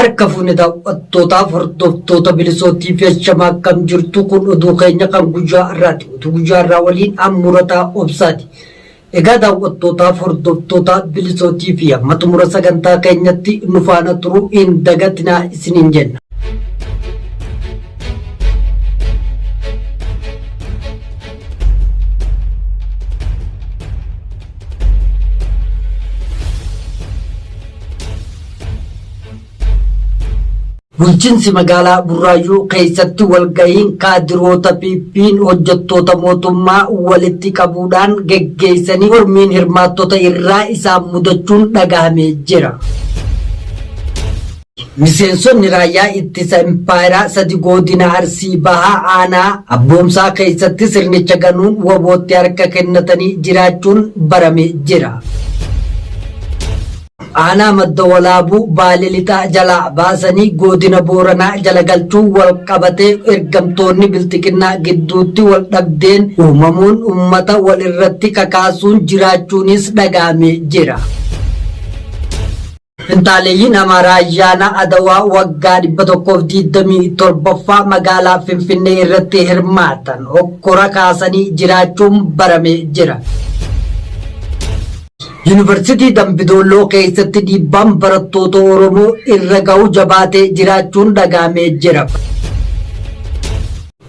Harka fuune daawwattootaaf hordoftoota bilisootii fi ashamaa akkam jirtu kun oduu keenya kan guyyaa har'aati. Oduu guyyaa har'aa waliin ammurataa obsaati. Egaa daawwattootaaf hordoftoota bilisootii fi amma xumura sagantaa keenyatti nu faana turuu hin dagatinaa isiniin jenna. Bulchiinsi magaalaa Burraayyuu keessatti walgahiin kaadiroota PP'n hojjettoota mootummaa walitti qabuudhaan geggeessanii mormiin hirmaattota irraa isaan mudachuun dhagahamee jira. Miseensonni raayyaa ittisa impaayeraa sadi godina Arsii Bahaa aanaa Abboomsaa keessatti sirnicha ganuun wabootti harka kennatanii jiraachuun barame jira. Aanaa Madda Walaabuu Baalee Lixaa jalaa baasanii godina Booranaa jala galchuun wal qabatee ergamtoonni bilxiqinnaa gidduutti wal dhabdeen uumamuun uummata wal irratti kakaasuun jiraachuunis dhaga'amee jira. Finxaaleeyyiin Amaaraa ayyaana Adawaa waggaa 127ffaa magaalaa Finfinnee irratti hirmaatan hokkora kaasanii jiraachuun baramee jira. Yuunivarsiitii Dambidolloo keessatti dhiibbaan barattoota Oromoo irra gahu jabaatee jiraachuun dhaga'amee jira.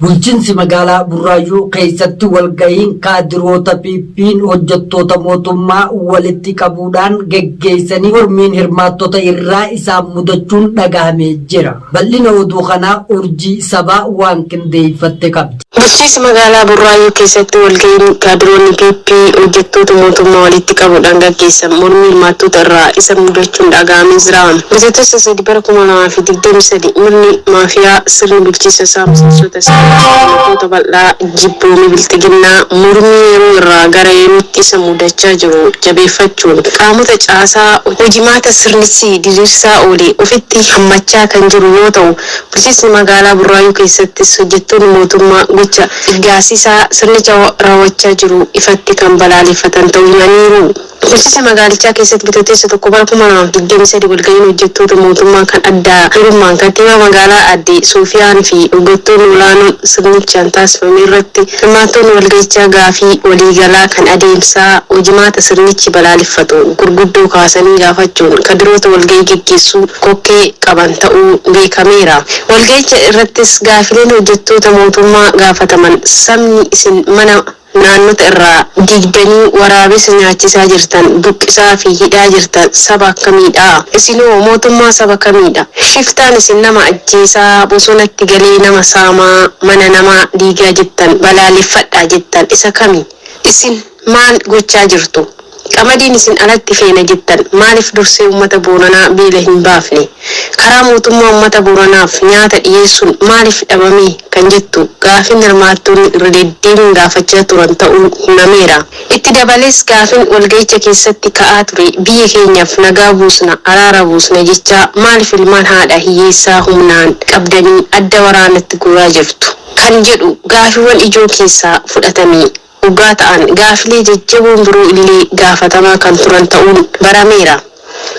Bulchiinsi magaalaa Burraayyuu keessatti walgahiin kaadiroota PP'n hojjettoota mootummaa walitti qabuudhaan geggeessanii mormiin hirmaattota irraa isaan mudachuun dhagahamee jira. Bal'ina oduu kanaa urjii sabaa waan qindeeffatte qabdi. Bulchiinsa magaalaa Burraayyuu keessatti walgahiin kaadiroonni PP hojjettoota mootummaa walitti qabuudhaan gaggeessan mormii hirmaattota irraa isa mudachuun dhaga'amee jira. Bitootessa 3 bara 2023 murni maafiyaa sirni bulchiinsa isaa miseensota isaa uummattoota bal'aa jibboomee bilxiginnaa mormii yeroo irraa gara yerootti isa mudachaa jiru jabeeffachuun qaamota caasaa hojimaata sirnichi diriirsaa oole ofitti hammachaa kan jiru yoo ta'u, bulchiinsi magaalaa Burraayyuu keessattis hojjettoonni mootummaa gocha gaasisaa sirnicha raawwachaa jiru ifatti kan balaaleffatan ta'uu himaniiru. Bulchiinsa magaalichaa keessatti bitootessa 1 bara 2023 walgahiin hojjettoota mootummaa kan adda durummaan kantiibaa magaalaa aadde Soofiyaan fi hoggantoonni olaanoon sirnichaan taasifame irratti hirmaattonni walgahichaa gaafii waliigalaa kan adeemsaa hojimaata sirnichi balaaleffatu gurguddoo kaasanii gaafachuun kadiroota walgahii geggeessuu kokkee qaban ta'uu beekameera. Walgahicha irrattis gaafileen hojjettoota mootummaa gaafataman sabni isin mana naannota irraa diigdanii waraabessa nyaachisaa jirtan, buqqisaa fi hidhaa jirtan saba akkamiidha? Isinoo mootummaa saba kamiidha? Shiftaan isin nama ajjeesaa, bosonatti galee nama saamaa, mana namaa diigaa jettan balaaleffadhaa jettan isa kami? Isin maal gochaa jirtu? Qamadiin isin alatti feena jettan maaliif dursee uummata Booranaa beela hin baafne? Karaa mootummaa uummata Booranaaf nyaata dhiyeessuun maaliif dhabame kan jettu gaafin hirmaattonni irra deddeebiin gaafachaa turan ta'uu himameera. Itti dabalees gaafin walgahicha keessatti ka'aa ture biyya keenyaaf nagaa buusna, araara buusna jechaa maaliif ilmaan haadha hiyyeessaa humnaan qabdanii adda waraanatti guuraa jirtu? Kan jedhu gaafiiwwan ijoo keessaa fudhatamee dhugaa ta'an gaafilee jajjaboon biroo illee gaafatamaa kan turan ta'uun barameera.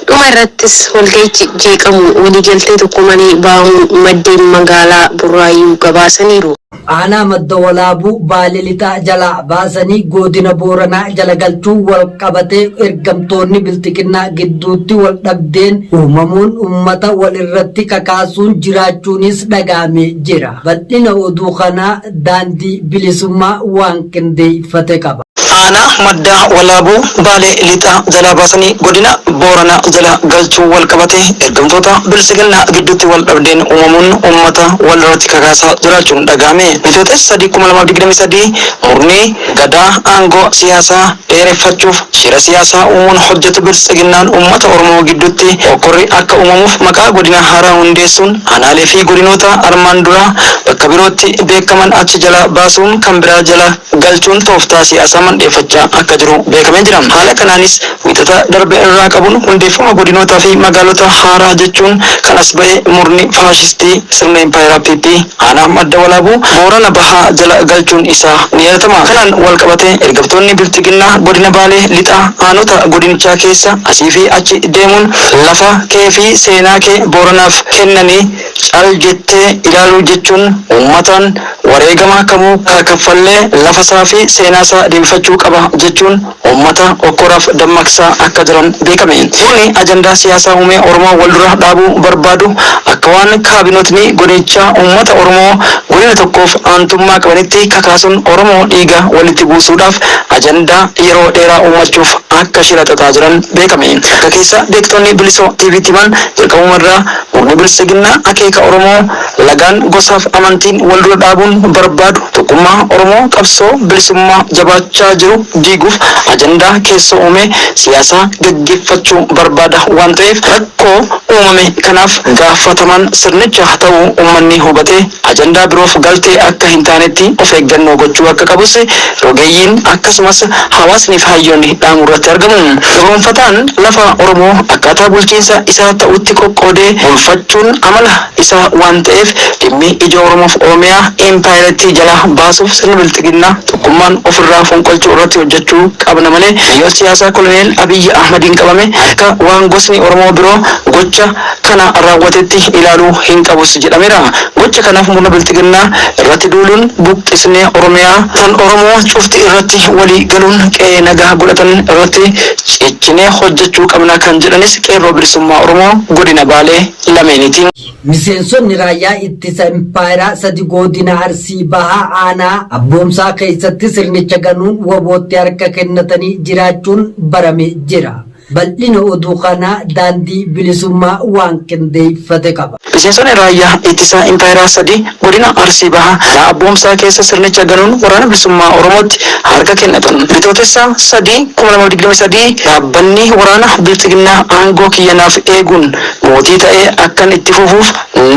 Dhuma irrattis walgahichi jeeqamuun waliigaltee tokko malee bahamuun maddeen magaalaa Burraayyuu gabaasaniiru. Aanaa Madda Walaabuu Baalee Lixaa jalaa baasanii godina Booranaa jala galchuun wal qabatee ergamtoonni bilxiqinnaa gidduutti wal dhabdeen uumamuun uummata wal irratti kakaasuun jiraachuunis dhaga'amee jira. Bal'ina oduu kanaa daandii bilisummaa waan qindeeffate qaba. Aanaa Madda Walaabuu Baalee Lixaa jalaa baasanii godina Booranaa jala galchuu wal qabatee ergamtoota bilxiginnaa gidduutti wal dhabdeen uumamuun uummata wal irratti kakaasaa jiraachuun dhaga'ame. Bitootessa 3 2023 murni gadaa aangoo siyaasaa dheereffachuuf shira siyaasaa uumuun hojjetu bilxiginnaan uummata Oromoo gidduutti okkorri akka uumamuuf maqaa godina haaraa hundeessuun aanaalee fi godinoota armaan dura bakka birootti beekaman achi jala baasuun kan biraa jala galchuun tooftaa siyaasaa mandheeffachaa akka jiru beekamee jira. Haala kanaanis wiixata darbe irraa qabuun hundeeffama godinootaa fi magaalota haaraa jechuun kan as ba'e murni faashistii sirna impaayeraa PP aanaa Madda Walaabuu Boorana Bahaa jala galchuun isaa ni yaadatama. Kanaan wal qabatee ergamtoonni Bilxiginnaa godina Baalee Lixaa aanota godinichaa keessa asii fi achi deemuun lafa kee fi seenaa kee Booranaaf kennanii cal jettee ilaaluu jechuun uummataan wareegama kamuu kaffallee lafasaa fi seenaasaa deebifachuu qaba jechuun uummata okkoraaf dammaqsaa akka jiran beekame. Murni ajandaa siyaasaa uumee Oromoo wal dura dhaabuu barbaadu akka waan kaabinootni godinichaa uummata Oromoo godina tokkoof aantummaa qabanitti kakaasuun Oromoo dhiiga walitti buusuudhaaf ajandaa yeroo dheeraa uummachuuf akka shira xaxaa jiran beekame. Akka keessa beektonni Bilisoo TVtti himan, jalqabuma irraa murni Bilxiginnaa akeeka Oromoo lagaan, gosaaf amantiin wal dura dhaabuun barbaadu tokkummaa Oromoo qabsoo bilisummaa jabaachaa jiru diiguuf ajandaa keessoo uumee siyaasaa gaggeeffachuu barbaada waan ta'eef, rakkoo uumame kanaaf gaafatamaan sirnicha ta'uu uummanni hubatee ajandaa biroof galtee akka hin taanetti of eeggannoo gochuu akka qabus rogeeyyiin akkasumas hawaasni fi hayyoonni dhaamuu irratti argamu. Gabroonfataan lafa Oromoo akkaataa bulchiinsa isaa ta'utti qoqqoodee bulfachuun amala isaa waan ta'eef, dhimmi ijoo Oromoof Oromiyaa impaayerattii jalaa baasuuf sirna Bilxiginnaa tokkummaan ofirraa fonqolchuu irratti hojjechuu qabna malee, biyyoon siyaasaa Koloneel Abiyyi Ahmadiin qabame akka waan gosni Oromoo biroo gocha kana raawwatetti ilaaluu hin qabus jedhameera. Gocha kanaaf murna Bilxiginnaa irratti duuluun buqqisnee Oromiyaa tan Oromoo cufti irratti walii galuun qe'ee nagaa godhatan irratti cichinee hojjechuu qabna kan jedhanis Qeerroo Bilisummaa Oromoo godina Baalee lameeniiti. Miseensonni raayyaa ittisa impaayeraa sadi godina Arsii Bahaa aanaa Abboomsaa keessatti sirnicha ganuun WBOtti harka kennatanii jiraachuun barame jira. Bal'ina oduu kanaa Daandii Bilisummaa waan qindeeffate qaba. Miseensonni raayyaa ittisaa impaayeraa sadi godina Arsii Bahaa aanaa Abboomsaa keessa sirnicha ganuun Waraana Bilisummaa Oromootti harka kennatan. Bitootessa 3, 2023 dhaabbanni waraana Bilxiginnaa aangoo kiyyanaaf eeguun mootii ta'ee akkan itti fufuuf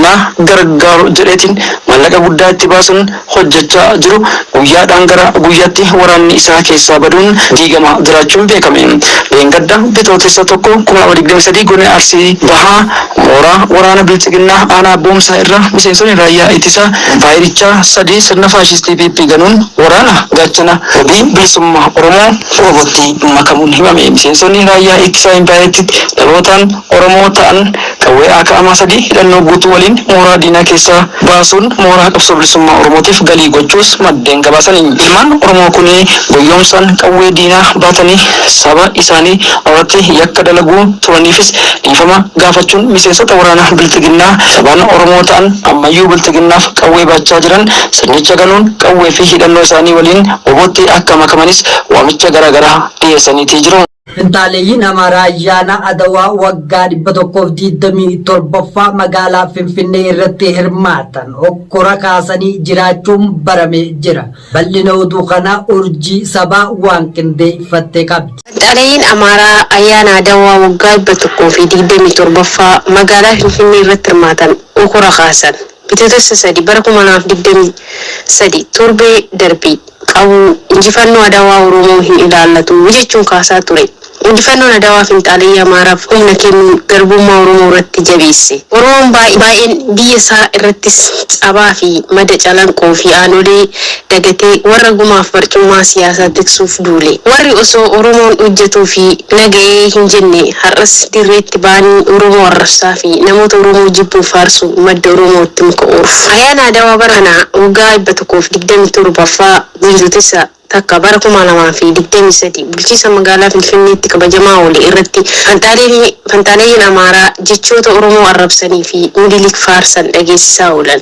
na gargaaru jedheetiin maallaqa guddaa itti baasuun hojjechaa jiru guyyaadhaan gara guyyaatti waraanni isaa keessaa baduun diigama jiraachuun beekame. Leengadda Bitootessa 1, 2023 godina Arsii Bahaa mooraa waraana Bilxiginnaa aanaa Abboomsaa irra miseensonni raayyaa ittisaa impaayerichaa sadii sirna faashistii PP ganuun waraana gaachana wabii bilisummaa Oromoo WBOtti makamuun himame. Miseensonni raayyaa ittisaa impaayeratti dhalootaan Oromoo ta'an qawwee AKM sadii hidhannoo guutuu waliin mooraa diinaa keessaa baasuun mooraa qabsoo bilisummaa Oromootiif galii gochuus maddeen gabaasanii. Ilmaan Oromoo kunii guyyoomsaan qawwee diinaa baatanii saba isaanii irratti yakka dalaguu turaniifis dhiifama gaafachuun miseensota waraana Bilxiginnaa sabaan Oromoo ta'an ammayyuu Bilxiginnaaf qawwee baachaa jiran sirnicha ganuun qawwee fi hidhannoo isaanii waliin WBOtti akka makamanis waamicha garaagaraa dhiyeessaniitii jiru. Finxaaleeyyiin Amaaraa ayyaana Adawaa waggaa 127ffaa magaalaa Finfinnee irratti hirmaatan hokkora kaasanii jiraachuun barame jira. Bal'ina oduu kanaa Urjii Sabaa waan qindeeffatte qabdi. Finxaaleeyyiin Amaaraa ayyaana Adawaa waggaa 127ffaa magaalaa Finfinnee irratti hirmaatan hokkora kaasan. Bitootessa 3 bara 2023 torbee darbii qabu injifannoo Adawaa Oromoo hin ilaallatu jechuun kaasaa ture. Injifannoon Adawaa finxaaleeyyii Amaaraaf humna kennuun garbummaa Oromoo irratti jabeesse. Oromoon baay'een biyya isaa irrattis cabaa fi mada Calanqoo fi Aanolee dagatee warra gumaaf barcummaa siyaasaa tiksuuf duule. Warri osoo Oromoon hojjetuu fi naga'ee hin jenne har'as dirreetti ba'anii Oromoo arrabsaa fi namoota Oromoo jibbuuf faarsu madda Oromootti muka oofu. Ayyaana Adawaa bara kanaa waggaa 127ffaa Bitootessa 1 bara 2023 bulchiinsa magaalaa Finfinneetti kabajamaa oole irratti finxaaleeyyiin Amaaraa jechoota Oromoo arrabsanii fi Minilik faarsan dhageessisaa oolan.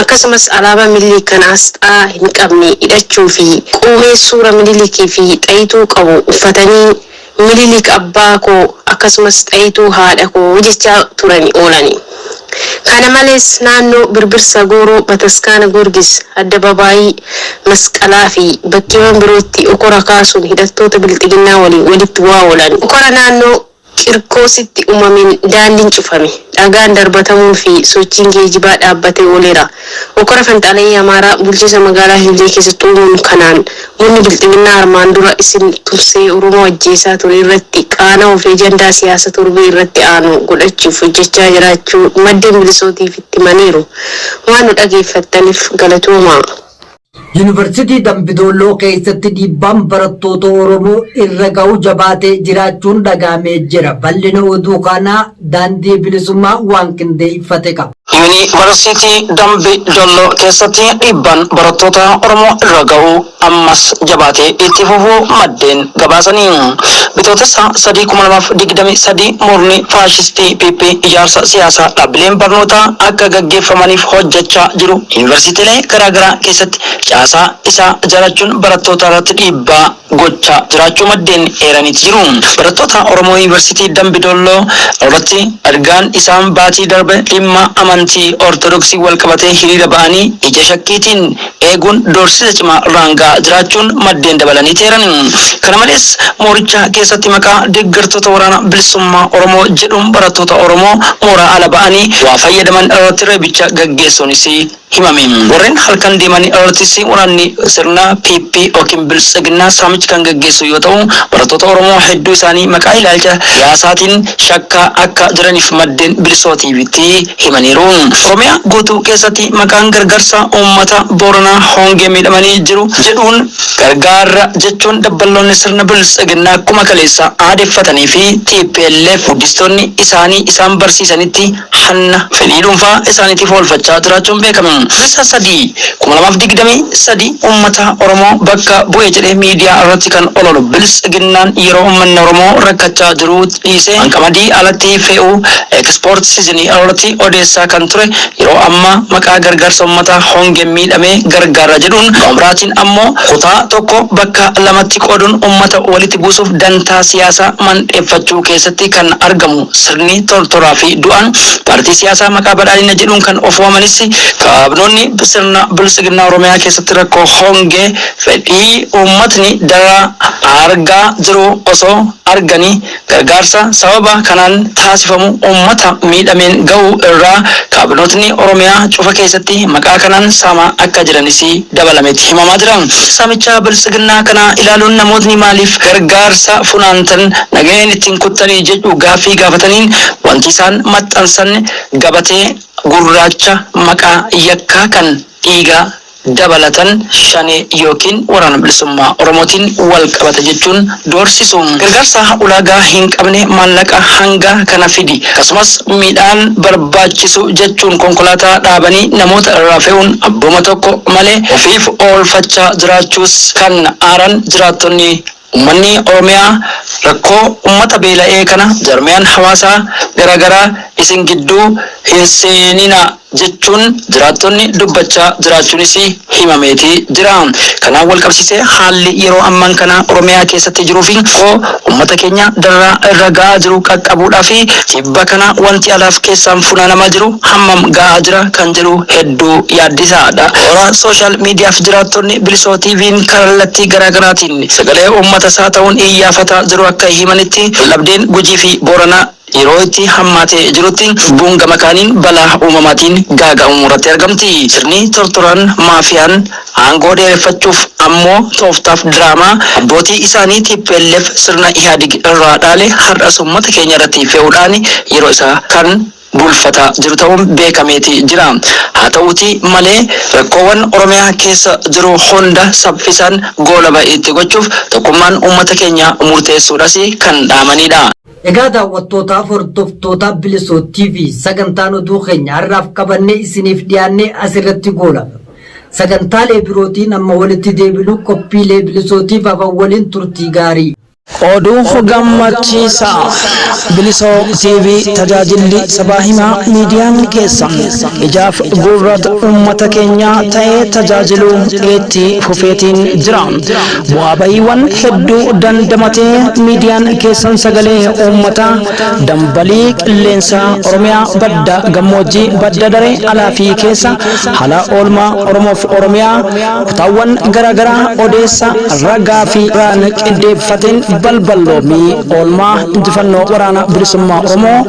Akkasumas alaabaa Minilik kan asxaa hin qabne hidhachuu fi qomee suura Minilikii fi Xayituu qabu uffatanii "Minilik abbaa koo, akkasumas Xayituu haadha koo" jechaa turani oolani. Kana malees naannoo Birbirsa Gooroo, Bataskaana Goorgis, Addababaayii Masqalaa fi bakkeewwan birootti okora kaasuun hidhattoota Bilxiginnaa waliin walitti bu'aa oolan. Okora naannoo Qirqoositti uumameen daandiin cufame. Dhagaan darbatamuu fi sochiin geejibaa dhaabbatee ooleera. Hokkora finxaaleyyii Amaaraa bulchiinsa magaalaa Finfinnee keessatti uumuun kanaan murni bilxiginnaa armaan dura isin tumsee Oromoo ajjeesaa ture irratti qaana'uu fi ajandaa siyaasa torbee irratti aanu godhachuuf hojjechaa jiraachuu maddeen bilisootiif itti himaniiru. Waan nu dhageeffattaniif galatoomaa. Yuunivarsiitii Dambidolloo keessatti dhiibbaan barattoota Oromoo irra ga'u jabaatee jiraachuun dhaga'amee jira. Bal'ina oduu kanaa daandii bilisummaa waan qindeeffate qaba. Yuunivarsiitii Dambi Dolloo keessatti dhiibbaan barattoota Oromoo irra ga'u ammas jabaatee itti fufuu maddeen gabaasanii. Bitootessa 3, 2023 murni faashistii PP ijaarsa siyaasaa dhaabbileen barnootaa akka gaggeeffamaniif hojjechaa jiru. Yuunivarsiitiilee garaagaraa keessatti caasaa isaa ijaarrachuun barattoota irratti dhiibbaa gochaa jiraachuu maddeen eeraniiti jiru. Barattoota Oromoo Yuunivarsiitii Dambi Dolloo irratti ergaan isaan baatii darbe dhimma amantii Ortodoksii wal qabatee hiriira ba'anii ija shakkiitiin eeguun doorsisa cimaa raangaa jiraachuun maddeen dabalanii teeran. Kana malees mooricha keessatti maqaa deeggartoota waraana bilisummaa Oromoo jedhuun barattoota Oromoo mooraa ala ba'anii waa fayyadaman irratti reebicha gaggeessuunis himame. Warreen halkan deeman irrattis waraanni sirna PP yookiin biltsiginnaa saamicha kan gaggeessu yoo ta'u, barattoota Oromoo hedduu isaanii maqaa ilaalcha siyaasaatiin shakkaa akka jiraniif maddeen bilisootiitti himaniiru. Oromiyaa guutuu keessatti maqaan gargaarsa uummata Booranaa hongee miidhamanii jiru jedhuun gargaarra jechuun dabballoonni sirna biltsiginnaa akkuma kaleessa aadeffatanii fi TPLF guddistoonni isaanii isaan barsiisanitti hanna fedhii dhuunfaa isaaniitiif oolfachaa jiraachuun beekame. Bitootessa 3, 2023 uummata Oromoo bakka bu'e jedhee miidiyaa irratti kan ololu biltsiginnaan yeroo uummanni Oromoo rakkachaa jiru dhiisee qamadii alatti fe'uu export seasonii irratti odeessaa kan ture, yeroo ammaa maqaa gargaarsa uummataa hongeen miidhamee gargaara jedhuun biraatiin ammoo kutaa tokko bakka lamatti qooduun uummata walitti buusuuf dantaa siyaasaa mandheeffachuu keessatti kan argamu sirni tortoraa fi du'aan paartii siyaasaa maqaa badhaadhina jedhuun kan of waamanis kaabinoonni sirna biltsiginnaa Oromiyaa keessatti rakkoo hongee fedhii uummatni daraa argaa jiru osoo arganii gargaarsa sababa kanaan taasifamu uummata miidhameen ga'uu irraa kaabinootni Oromiyaa cufa keessatti maqaa kanaan saamaa akka jiranis dabalametti himamaa jira. Saamicha biltsiginnaa kana ilaaluun namootni maaliif gargaarsa funaantan nagaheen ittiin kuttanii jedhu gaaffii gaafataniin wanti isaan maxxansan gabatee gurraacha maqaa yakkaa kan dhiigaa dabalatan shanee yookiin waraana bilisummaa Oromootiin wal qabata jechuun doorsisu. Gargaarsa ulaagaa hin qabne maallaqa hanga kana fidi, akkasumas midhaan barbaachisu jechuun konkolaataa dhaabanii namoota irraa fe'uun abbooma tokko malee ofiif oolfachaa jiraachuus kan aaran jiraattonni, uummanni Oromiyaa rakkoo uummata beela'ee kana jarmiyaan hawaasaa garaagaraa isin gidduu hin seenina jechuun jiraattonni dubbachaa jiraachuunis himameeti jira. Kanaan wal qabsiisee haalli yeroo ammaan kana Oromiyaa keessatti jiruu fi koo uummata keenya dararaa irra ga'aa jiru qaqqabuudhaa fi tibba kana wanti alaaf keessaan funaanamaa jiru hammam ga'aa jira kan jedhu hedduu yaaddisaadha. Toora social miidiyaaf jiraattonni Bilisoo TV'n kallattii garaagaraatiin sagalee uummata isaa ta'uun iyyaafataa jiru akka himanitti, waldhabdeen Gujii fi Booranaa yeroo itti hammaatee jirutti lubbuun gama kaaniin balaa uumamaatiin gaaga'amuu irratti argamti. Sirni tortoraan maafiyaan aangoo dheereffachuuf ammoo tooftaaf diraamaa abbootii isaanii TPLF sirna Ihaadig irraa dhaale har'as uummata keenya irratti fe'uudhaan yeroo isaa kan bulfataa jiru ta'uun beekameeti jira. Haa ta'uuti malee rakkoowwan Oromiyaa keessa jiru hunda saffisaan goolaba itti gochuuf tokkummaan uummata keenya murteessuudhas kan dhaamanidha. Egaa daawwattootaaf hordoftoota Bilisoo TV, sagantaan oduu keenya har'aaf qabannee isiniif dhiyaannee asirratti goolaba. Sagantaalee birootiin amma walitti deebinu qophiilee Bilisootiif hafan waliin turtii gaarii. Oduu gammachiisaa! Bilisoo TV tajaajilli sabaa himaa miidiyaan keessan ijaaf gurra uummata keenyaa ta'ee tajaajiluu itti fufeetiin jira. Bu'aa bahiiwwan hedduu dandamatee miidiyaan keessan sagalee uummataa dambalii qilleensaa Oromiyaa badda gammoojjii, badda daree, alaa fi keessa haala oolmaa Oromoof Oromiyaa kutaawwan garaagaraa odeessa ragaa fi raan qindeeffateen balballoomii oolmaa injifannoo waraana bilisummaa Oromoo,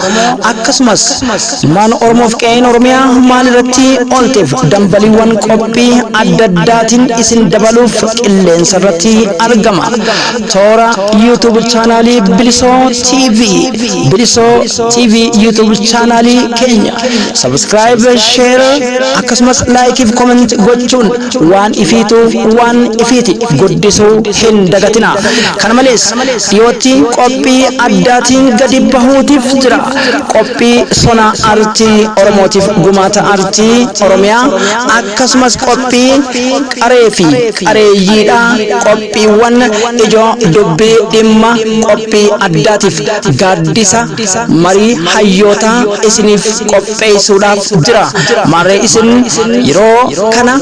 akkasumas ilmaan Oromoof qe'een Oromiyaa maal irratti oolteef dambaliiwwan qophii adda addaatiin isin dabaluuf qilleensa irratti argama. Toora YouTube chaanaalii Bilisoo TV, Bilisoo TV YouTube chaanaalii keenya subscribe, share, akkasumas like fi comment gochuun waan ifiitu waan ifiiti guddisuu hin dagatina. Kana malees dhiyootti qophii addaatiin gadi bahuutiif jira. Qophii sona artii Oromootiif gumaata artii Oromiyaa, akkasumas qophii qaree fi qareeyyiidha. Qophiiwwan ijoo dubbii dhimma qophii addaatiif gaaddisa marii hayyootaa isiniif qopheessuudhaaf jira. Maarree isin yeroo kana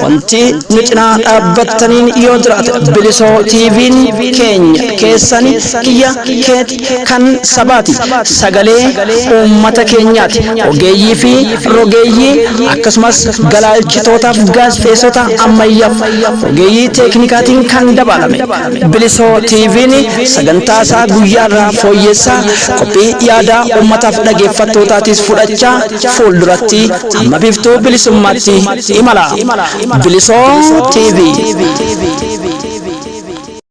wanti nu cinaa dhaabbattaniin yoo jiraate, Bilisoo TV'n keenya, keessani, kiyya, keeti, kan sabaati, sagalee uummata keenyaati. Ogeeyyii fi rogeeyyii, akkasumas galaalchitootaaf gaazexeessota ammayyaaf ogeeyyii teeknikaatiin kan dabalame Bilisoo TV'n sagantaa isaa guyyaarraa fooyyessaa, qophii yaadaa uummataaf dhageeffattootaatiis fudhachaa fuulduratti hamma biiftuu bilisummaatti imala. Bilisoo TV.